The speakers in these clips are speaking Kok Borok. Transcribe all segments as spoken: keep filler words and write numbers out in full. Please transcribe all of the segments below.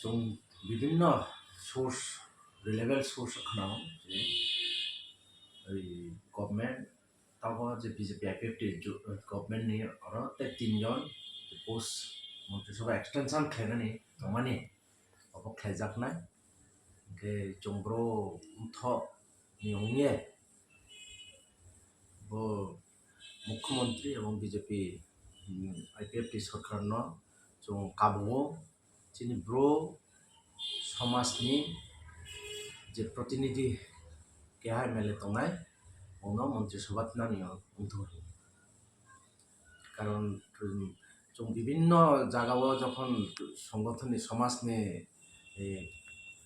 Chwng bibinno source, reliable source khwnao je oi government, tabuk je B J P I P F T ju-, government ni oro tei tin jon post Montri Sabha extension khlainani tongmani obo khlaijaknai. Hwnkhe chwng bro mtho ni wngye bo Mukhyamantri ebong B J P, mm, I P F T sorkarno chwng kabuo chini bro somajni je protinidhi keha M L A tongnai, bono Montri Sabha twnani wngthok. Karon, um, chwng bibinno jagao jokhon songothonni, somajni, eh,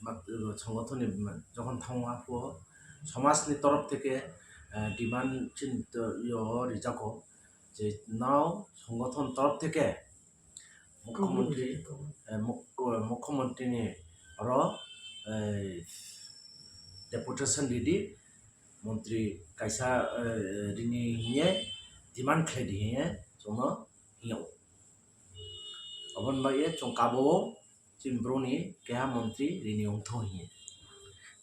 mat-, songothonni jokhon thango, aphuru somajni torof theke, eh, demand chini to-, yo rijago je nao songothon torof theke Mukhyamantri, eh, Muk-, Mukhyamantri ni oro, eh, deputation ridi, montri kaisa, eh, rini hiye demand khlai di hiye chwngno hiyo. Oboni bagwi chwng kabo chini bro ni keha montri rini wngthok hiye.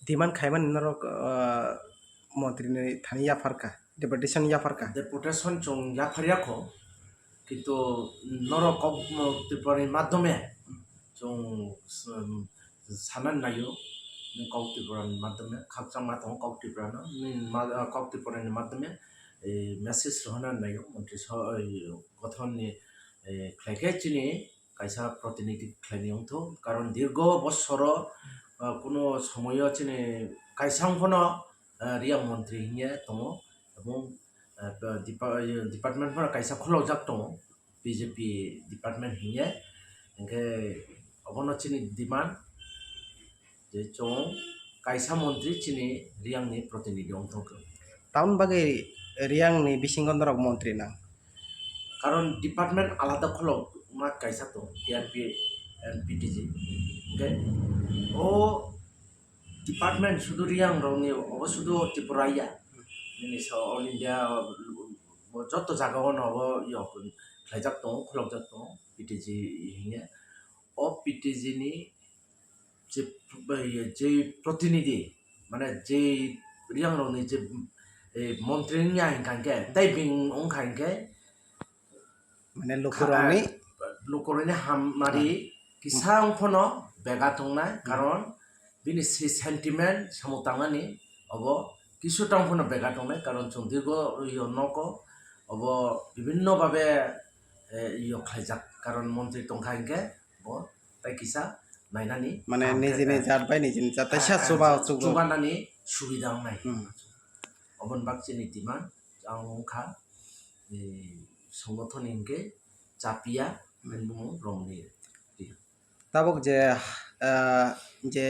Demand khaimani norok, ah, montri ni thani yapharkha, deputation yapharkha. Deputation chwng yapharya kho, kintu norok kok, mo, Tripura ni madhyome chwng, um, sanani naio, kok Tripura ni madhyome khakchangma tongo kok Tripura no, nini ma-, kok Tripura ni madhyome, eh, message rohornani naio, montri so, eh, gothon ni, eh, khlai khe chini kaisa protinidhi khlaini wngthok, karon dirgo bosoro, ah, kuno somoyo chini kaisa wngphano, ah, Riyang montri hinya tongo, ebong, ah, depa-, department phano kaisa khulokjak tongo, B J P department hinya, hingke obono chini demand. Je chwng kaisa montri chini Riyangni protinidhi wngthok. Tamoni bagwi Riyangni bisingo norok montri nang? Karon department alada khulokma kaisa tong, T R P and P T G. Hingke o department sudu Riyang rokni, obo sudu Tripura ya. Nini sa all India, bo joto jaga o no obo yok khlaijak tongo, khulokjak tongo, P T G hinya. O P T G ni je, je protinidhi, mane je Riyang rokni je, eh, montri wngya hinkha hinkhe, tei bini wngkha hinkhe, mane lukurokni, lukurokni hamari kisa wngphano bega tongnai, karon bini se-, sentiment samung tangnani obo kisu tang phano bega tongnai, karon chwng dirgo yo nogo obo bibinno babe, eh, yo khlaijak, karon montri tongkha hinkhe bo tei kisa nainani mane kaham khe, nijini eh, jat bai nijini jat tei eh, sa eh, chuba chuba chubanani subida wngnai. Hmm. Oboni bak chini demand ang wngkha, eh, songothon hinkhe chapia, hmm, bini bumung romni. Tabuk je, ah, je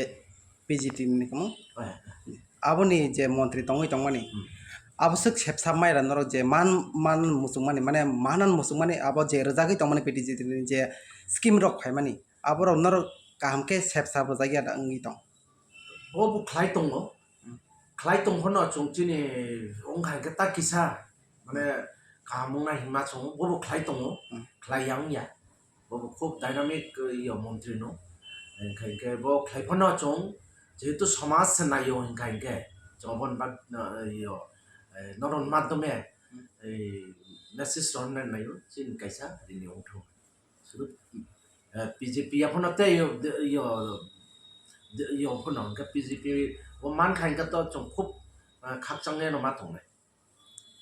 P G T ni kamo? Eh. Aboni je montri tongwi tongmani, hmm, abo swk sepsa maira norok je man, man muchungmani, mane manan muchungmani, abo je rwjagwi tongmani P T G ni je scheme rok phaimani, aborok norok kaham khe sepsa rwjagya da wngwi tong? Bo bo khlai tongo, khlai tong phano chwng chini wngkha hinkhe ta kisa, mane kaham wngnai hinma chwng bo bo khlai tongo, hmm, khlai ya wngya. Bo bo khub dynamic, eh, yo montri no. Hinkhe, hinkhe bo khlai phano chwng jehetu somaj se naio hinkha hinkhe chwng oboni bak, eh, yo, eh, norok madhyome, eh, message rohornai naio chini kaisa rini wngthok. Sudu, eh, B J P ya phano tei yo, yo, yo phano hinkhe B J P o mankha hinkhe to chwng khub, eh, khakchangni no ma tongnai.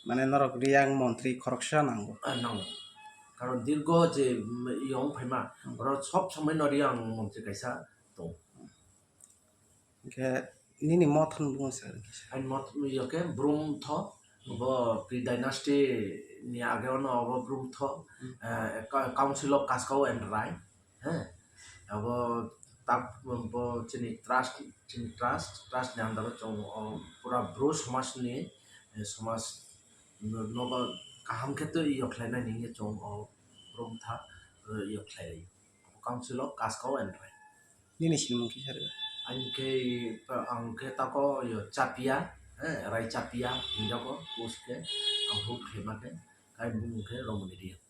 Mane norok Riyang montri khoroksa nango. Ah, nango. Karon dirgo je, mm, yong phaima, hmm, oro sob somoi no Riyang montri kaisa tong. Hingke nini mothan bungo sir? Ani mot yo ke Brum tho, hmm, bo Pri dynasty ni age ono obo Brum tho, hmm, eh, ka-, Council of Kaskau and Rai. He, abo tak bo chini trust, chini trust, trust ni under o chwng o pura bru somaj ni, eh, somaj no, nogo kaham khe twi yo khlai nai hwnwi chwng o brum tha, eh, yo khlai ri. Council o Kaskau and Rai. Nini sinimung kisa rw? Ang khe, ang khe tako yo Chapia, eh, Rai Chapia hinjago post khe, ang vote khlai ma khe, kai bumung khe Romoni Reang.